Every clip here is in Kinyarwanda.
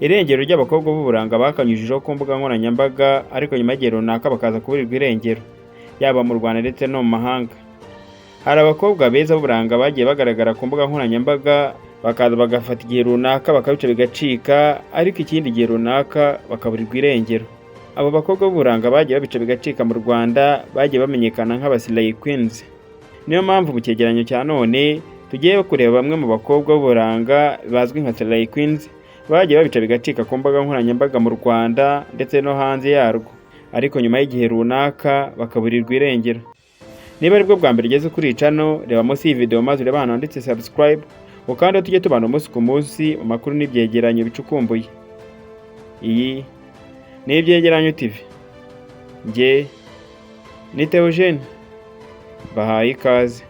Irengero ry'abakobwa b'uburanga bakanyujijeho ku mbuga nkoranyambaga, ariko nyuma y'igihe runaka bakaza kuburirwa irengero, yaba mu Rwanda ndetse no mu mahanga. Hari abakobwa beza b'uburanga bagiye bagaragara ku mbuga nkoranyambaga, bakaza bagafata igihe runaka bakabica bigacika, ariko ikindi gihe runaka bakaburirwa irengero. Abo bakobwa b'uburanga bagiye babica bigacika mu Rwanda bagiye bamenyekana nk'aba Slay Queens. Niyo mpamvu mu cyegeranyo cya none tugiye kureba bamwe mu bakobwa b'uburanga bazwi nka Slay Queens bagiye babica bigacika ku mbuga nkoranyambaga mu Rwanda ndetse no hanze yarwo, ariko nyuma y'igihe runaka bakaburirwa irengero. Niba aribwo bwa mbere ugeze kuri iyi channel, reba munsi y'iyi video maze urebe ahantu handitse subscribe, ukande tujye tubana umunsi ku munsi mu makuru n'ibyegeranyo bicukumbuye. Iyi ni Ibyegeranyo TV. Njye ni Theogene, bahaye ikaze.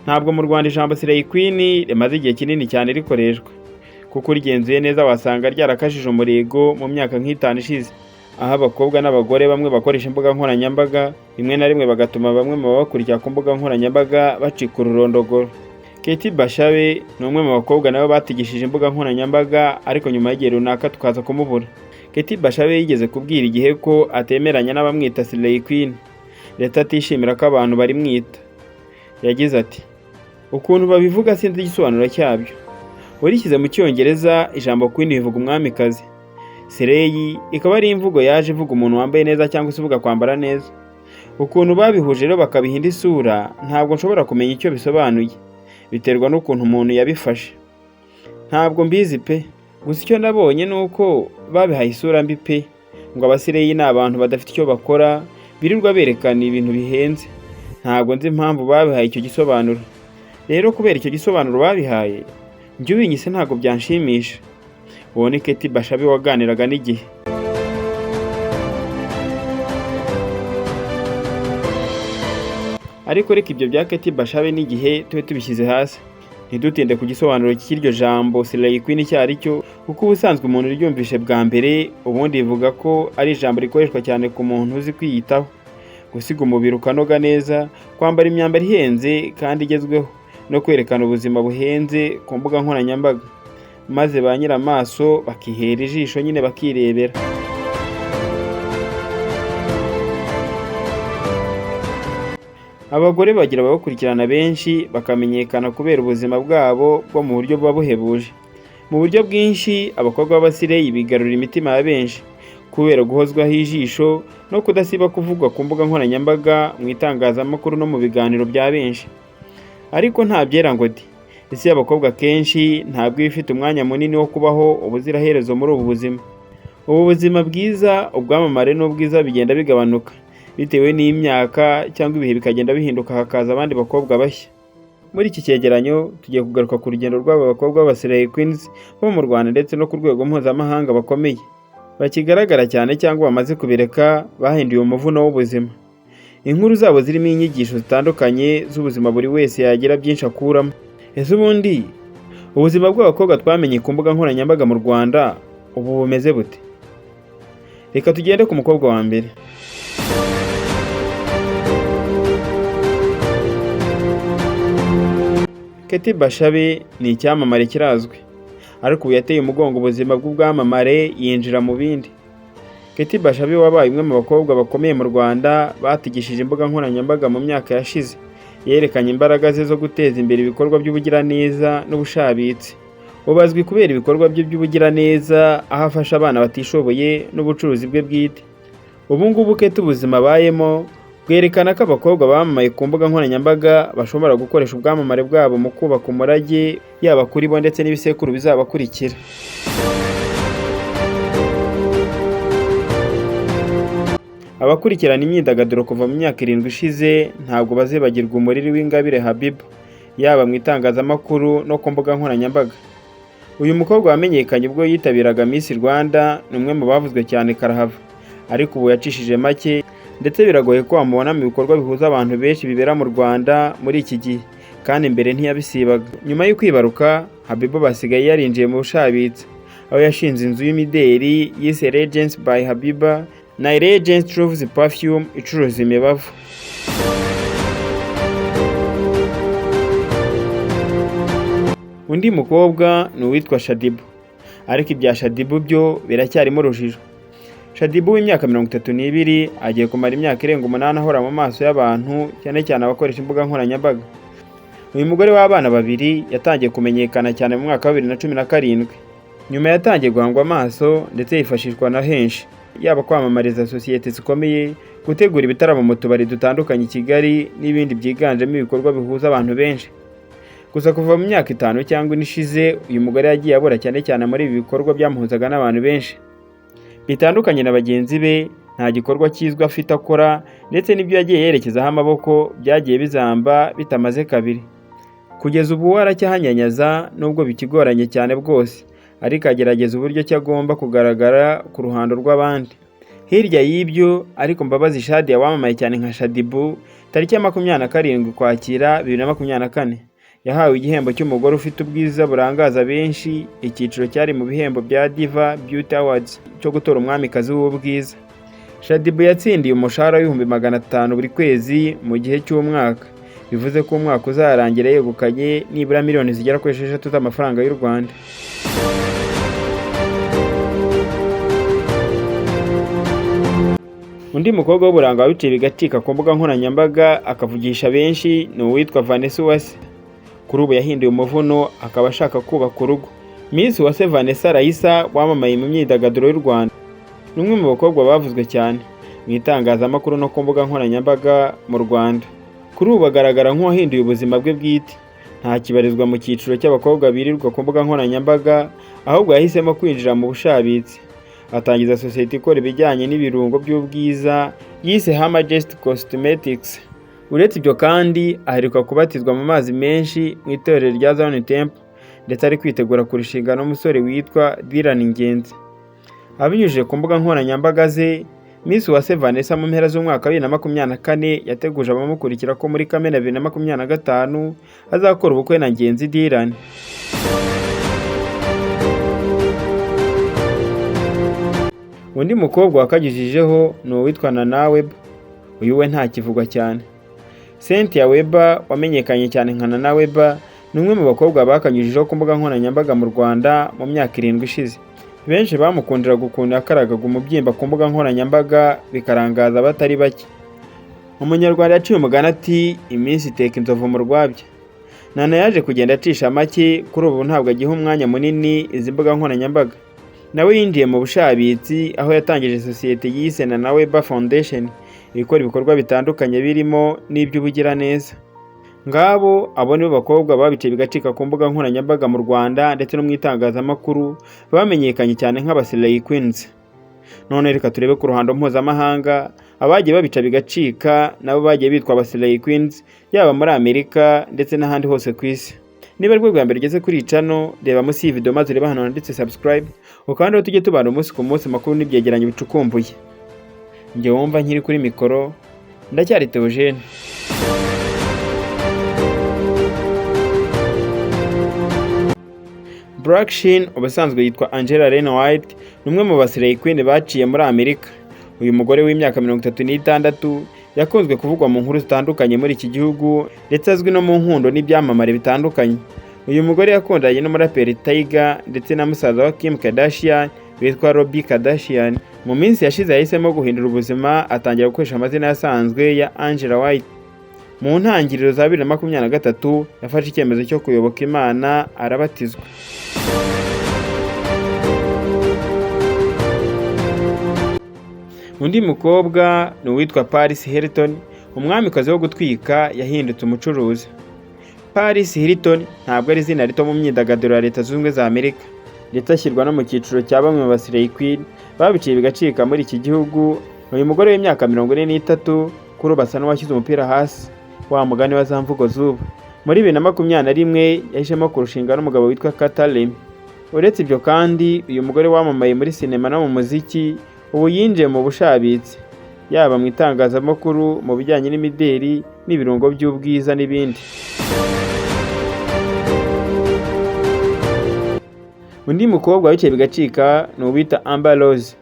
Ntabwo mu Rwanda ijambo Slay Queen rimaze igihe kinini cyane rikoreshwa, kuko urigenzuye neza wasanga ryarakajije umurego mu myaka nk'itanu ishize, aho abakobwa n'abagore bamwe bakoresha imbuga nkoranyambaga rimwe na rimwe bagatuma bamwe mu babakurikira ku mbuga nkoranyambaga bacika ururondogoro. Kate Bashabe ni umwe mu bakobwa nabo batigishije imbuga nkoranyambaga, ariko nyuma y'igihe runaka tukaza kumubura. Kate Bashabe yigeze kubwira Igihe ko atemeranya n'abamwita Slay Queen, ndetse atishimira ko abantu barimwita. Yagize ati: "Ukuntu babivuga sinzi igisobanuro cyabyo. Urishyize mu Cyongereza, ijambo queen bivuga umwamikazi. Slay ikaba ari imvugo yaje ivuga umuntu wambaye neza cyangwa se uvuga kwambara neza. Ukuntu babihuje rero bakabiha indi sura, ntabwo nshobora kumenya icyo bisobanuye. Biterwa n'ukuntu umuntu yabifashe. Ntabwo mbizi pe. Gusa icyo nabonye ni uko babihaye isura mbi pe, ngo aba slay ni abantu badafite icyo bakora, birirwa berekana ibintu bihenze. Ntabwo nzi impamvu babihaye icyo gisobanuro. Rero kubera icyo gisobanuro babihaye, njye ubinyise ntabwo byanshimisha." Uwo ni Kate Bashabe waganiraga n'Igihe. Ariko reka ibyo bya Kate Bashabe n'Igihe tube tubishyize hasi, ntidutinde ku gisobanuro cy'iryo jambo Slay Queen icyo ari cyo, kuko ubusanzwe umuntu uryumvishe bwa mbere ubundi bivuga ko ari ijambo rikoreshwa cyane ku muntu uzi kwiyitaho, gusiga umubiri ukanoga neza, kwambara imyambaro ihenze kandi igezweho, no kwerekana ubuzima buhenze ku mbuga nkoranyambaga, maze ba nyir'amaso bakihera ijisho nyine bakirebera. Abagore bagira ababakurikirana benshi, bakamenyekana kubera ubuzima bwabo bwo mu buryo buba buhebuje. Mu buryo bwinshi, abakobwa b'aba slay bigarurira imitima ya benshi kubera guhozwaho ijisho no kudasiba kuvugwa ku mbuga nkoranyambaga, mu itangazamakuru no mu biganiro bya benshi. Ariko nta byera ngo de! Isi y'abakobwa kenshi ntabwo iba ifite umwanya munini wo kubaho ubuziraherezo muri ubu buzima. Ubu buzima bwiza, ubwamamare n'ubwiza bigenda bigabanuka bitewe n'imyaka cyangwa ibihe bikagenda bihinduka, hakaza abandi bakobwa bashya. Muri iki cyegeranyo tugiye kugaruka ku rugendo rw'aba bakobwa b'aba Slay Queens bo mu Rwanda ndetse no ku rwego mpuzamahanga bakomeye, bakigaragara cyane cyangwa bamaze kubireka, bahinduye umuvuno w'ubuzima. Inkuru zabo zirimo inyigisho zitandukanye z'ubuzima buri wese yagira byinshi akuramo. Ese ubundi ubuzima bw'abakobwa twamenye ku mbuga nkoranyambaga mu Rwanda ubu bumeze bute? Reka tugende ku mukobwa wa mbere. Kate Bashabe ni icyamamare kirazwi, ariko ubu yateye umugongo ubuzima bw'ubwamamare yinjira mu bindi. Kate Bashabe wabaye umwe mu bakobwa bakomeye mu Rwanda batigishije imbuga nkoranyambaga mu myaka yashize, yerekanye imbaraga ze zo guteza imbere ibikorwa by'ubugiraneza n'ubushabitsi. Ubu azwi kubera ibikorwa bye by'ubugiraneza, aho afasha abana batishoboye, n'ubucuruzi bwe bwite. Ubu ngubu Kate ubuzima abayemo bwerekana ko abakobwa bamamaye ku mbuga nkoranyambaga bashobora gukoresha ubwamamare bwabo mu kubaka umurage, yaba kuri bo ndetse n'ibisekuru bizabakurikira. Abakurikirana imyidagaduro kuva mu myaka 7 ishize ntabwo bazibagirwa umuriri w'Ingabire Habiba, yaba mu itangazamakuru no ku mbuga nkoranyambaga. Uyu mukobwa wamenyekanye ubwo yitabiraga Miss Rwanda ni umwe mu bavuzwe cyane karahava, ariko ubu yacishije make, ndetse biragoye ko wamubona mu bikorwa bihuza abantu benshi bibera mu Rwanda muri iki gihe, kandi mbere ntiyabisibaga. Nyuma yo kwibaruka, Habiba basigaye yarinjiye mu bushabitsi, aho yashinze inzu y'imideri yise Legends by Habiba na Legends Truths Perfume icuruza imibavu. Undi mukobwa ni uwitwa Shaddyboo, ariko ibya Shaddyboo byo biracyarimo urujijo. Shaddyboo w'imyaka 32 agiye kumara imyaka irenga 8 ahora mu maso y'abantu, cyane cyane abakoresha imbuga nkoranyambaga. Uyu mugore w'abana babiri yatangiye kumenyekana cyane mu mwaka wa 2017. Nyuma yatangiye guhangwa amaso ndetse yifashishwa na henshi, yaba kwamamariza sosiyete zikomeye, gutegura ibitaramo mu tubari dutandukanye i Kigali n'ibindi byiganjemo ibikorwa bihuza abantu benshi. Gusa kuva mu myaka 5 cyangwa 4 ishize, uyu mugore yagiye abura cyane cyane muri ibi bikorwa byamuhuzaga n'abantu benshi. Bitandukanye na bagenzi be, nta gikorwa kizwi afite akora, ndetse n'ibyo yagiye yerekezaho amaboko byagiye bizamba bitamaze kabiri. Kugeza ubu we aracyahanyanyaza nubwo bikigoranye cyane bwose, ariko agerageza uburyo ki agomba kugaragara ku ruhando rw'abandi. Hirya y'ibyo ariko, Mbabazi Shadia wamamaye cyane nka Shaddyboo, tariki ya 27 Ukwakira 2024 yahawe igihembo cy'umugore ufite ubwiza burangaza benshi, icyiciro cyari mu bihembo bya Diva Beauty Awards cyo gutora umwamikazi w'ubwiza. Shaddyboo yatsindiye umushahara w'500,000 buri kwezi mu gihe cy'umwaka, bivuze ko umwaka uzarangira yegukanye nibura miliyoni zigera kuri 6 z'amafaranga y'u Rwanda. Undi mukobwa w'uburanga wabiciye bigacika ku mbuga nkoranyambaga akavugisha benshi ni uwitwa Vanessa Uwase. Kuri ubu yahinduye umuvuno akaba ashaka kubaka urugo. Miss Uwase Vanessa Raissa wamamaye mu myidagaduro y'u Rwanda, ni umwe mu bakobwa bavuzwe cyane mu itangazamakuru no ku mbuga nkoranyambaga mu Rwanda. Kuri ubu agaragara nk'uwahinduye ubuzima bwe bwite. Ntakibarizwa mu cyiciro cy'abakobwa birirwa ku mbuga nkoranyambaga, ahubwo yahisemo kwinjira mu bushabitsi. Atangiza sosiyete ikora ibijyanye n'ibirungo by'ubwiza yise Her Majesty Cosmetics. Uretse ibyo kandi aheruka kubatizwa mu mazi menshi mu itorero rya Zion Temple, ndetse ari kwitegura kurushinga n'umusore witwa Dylan Ngenzi. Abinyujije ku mbuga nkoranyambaga ze, Miss Uwase Vanessa mu mpera z'umwaka wa 2024 yateguje abamukurikira ko muri Kamena 2025 azakora ubukwe na Ngenzi Dylan. Undi mukobwa wakagejejeho ni uwitwa Nana Weber. Uyu we ntakivugwa cyane. Cynthia Weber wamenyekanye cyane nka Nana Weber ni umwe mu bakobwa bakanyujijeho ku mbuga nkoranyambaga mu Rwanda mu myaka 7 ishize. Benshi bamukundiraga ukuntu yakaragaga umubyimba ku mbuga nkoranyambaga bikarangaza abatari bake. Umunyarwanda yaciye umugani ati iminsi iteka inzovu mu rwabya. Nana yaje kugenda acisha make, kuri ubu ntabwo agiha umwanya munini izi mbuga nkoranyambaga. Nawe yinjiye mu bushabitsi aho yatangije sosiyete yise Nana Weber Foundation ikora ibikorwa bitandukanye birimo n'iby'ubugiraneza. Ngabo abo nibo bakobwa babiciye bigacika ku mbuga nkoranyambaga mu Rwanda ndetse no mu itangazamakuru bamenyekanye cyane nk'aba Slay Queens. None reka turebe ku ruhando mpuzamahanga abagiye babica bigacika nabo bagiye bitwa aba Slay Queens, yaba muri Amerika ndetse n'ahandi hose ku isi. Niba aribwo bwa mbere ugeze kuri iyi channel, reba munsi y'iyi video maze urebe ahantu handitse subscribe, ukandi aho tujye tubana umunsi ku munsi makuru n'ibyegeranyo bicukumbuye. Njye wumva nkiri kuri mikoro ndacyari Theogene. Black Shin ubusanzwe yitwa Angela Lane White, ni umwe mu ba Slay Queen baciye muri Amerika. Uyu mugore w'imyaka 36 yakunzwe kuvugwa mu nkuru zitandukanye muri iki gihugu, ndetse azwi no mu nkundo n'ibyamamare bitandukanye. Uyu mugore yakundanye n'umuraperi Tyga ndetse na musaza wa Kim Kardashian witwa Rob Kardashian. Mu minsi yashize yahisemo guhindura ubuzima atangira gukoresha amazina asanzwe ya Angela White. Mu ntangiriro za 2023 yafashe icyemezo cyo kuyoboka Imana arabatizwa. Undi mukobwa ni uwitwa Paris Hilton, umwamikazi wo gutwika yahindutse umucuruzi. Paris Hilton ntabwo ari izina rito mu myidagaduro ya Leta Zunze Ubumwe za Amerika, ndetse ashyirwa no mu cyiciro cya bamwe mu ba Slay Queen babiciye bigacika muri iki gihugu. Uyu mugore w'imyaka 43 kuri ubu asa n'uwashyize umupira hasi, wa mugani wa za mvugo z'ubu. Muri 2021 yahisemo kurushinga n'umugabo witwa Carter Lemme. Uretse ibyo kandi, uyu mugore wamamaye muri sinema no mu muziki ubu yinjiye mu bushabitsi, yaba mu itangazamakuru, mu bijyanye n'imideri n'ibirungo by'ubwiza n'ibindi. Undi mukobwa wabiciye bigacika ni uwita Amber Rose.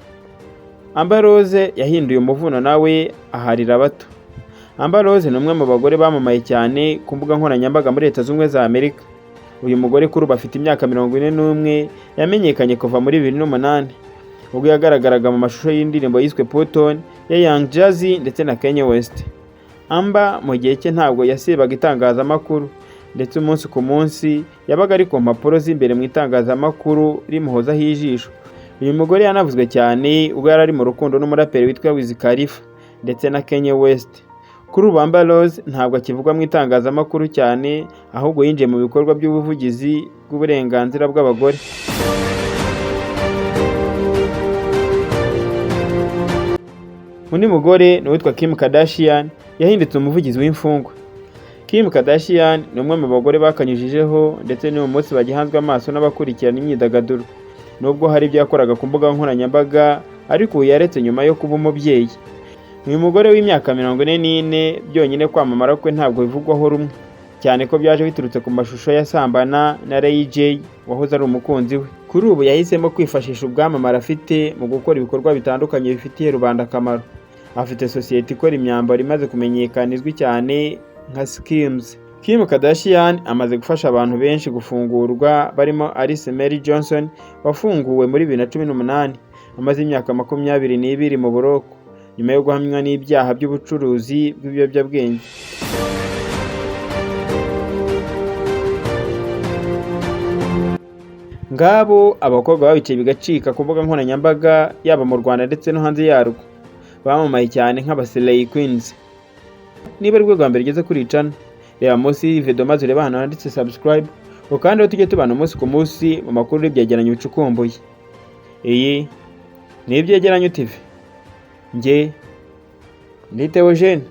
Amber Rose yahinduye umuvuno nawe aharira abato. Amber Rose ni umwe mu bagore bamamaye cyane ku mbuga nkoranyambaga muri Leta Zunze Ubumwe za Amerika. Uyu mugore kuri ubu afite imyaka 41, yamenyekanye kuva muri 2008 ubwo yagaragaraga mu mashusho y'indirimbo yiswe "Put On" ya Young Jeezy ndetse na Kanye West. Amber mu gihe cye ntabwo yasibaga itangazamakuru, ndetse umunsi ku munsi yabaga ari ku mpapuro z'imbere mu itangazamakuru rimuhozaho ijisho. Uyu mugore yanavuzwe cyane ubwo yari ari mu rukundo n'umuraperi witwa Wiz Khalifa ndetse na Kanye West. Kuri ubu Amber Rose ntabwo akivugwa mu itangazamakuru cyane, ahubwo yinjiye mu bikorwa by'ubuvugizi bw'uburenganzira bw'abagore. Undi mugore ni uwitwa Kim Kardashian, yahindutse umuvugizi w'imfungwa. Kim Kardashian ni umwe mu bagore bakanyujijeho ndetse n'uyu munsi bagihanzwe amaso n'abakurikirana imyidagaduro. Nubwo hari ibyo yakoraga ku mbuga nkoranyambaga, ariko ubu yaretse nyuma yo kuba umubyeyi. Uyu mugore w'imyaka 44, byonyine kwamamara kwe ntabwo bivugwaho rumwe, cyane ko byaje biturutse ku mashusho y'asambana na Ray J wahoze ari umukunzi we. Kuri ubu yahisemo kwifashisha ubwamamare afite mu gukora ibikorwa bitandukanye bifitiye rubanda akamaro. Afite sosiyete ikora imyambaro imaze kumenyekana izwi cyane nka Skims. Kim Kardashian amaze gufasha abantu benshi gufungurwa, barimo Alice Mary Johnson wafunguwe muri 2018 amaze imyaka 22 mu buroko nyuma yo guhamwa n'ibyaha by'ubucuruzi bw'ibiyobyabwenge. Ngabo abakobwa babiciye bigacika ku mbuga nkoranyambaga, yaba mu Rwanda ndetse no hanze yarwo, bamamaye cyane nk'aba Slay Queens. Niba ari bwo bwa mbere ugeze kuri channel, reba munsi y'iyi video maze urebe ahantu handitse subscribe, kandi aho tujye tubana umunsi ku munsi mu makuru y'ibyegeranyo bicukumbuye. Iyi ni Ibyegeranyo TV. Njye ni Theogene.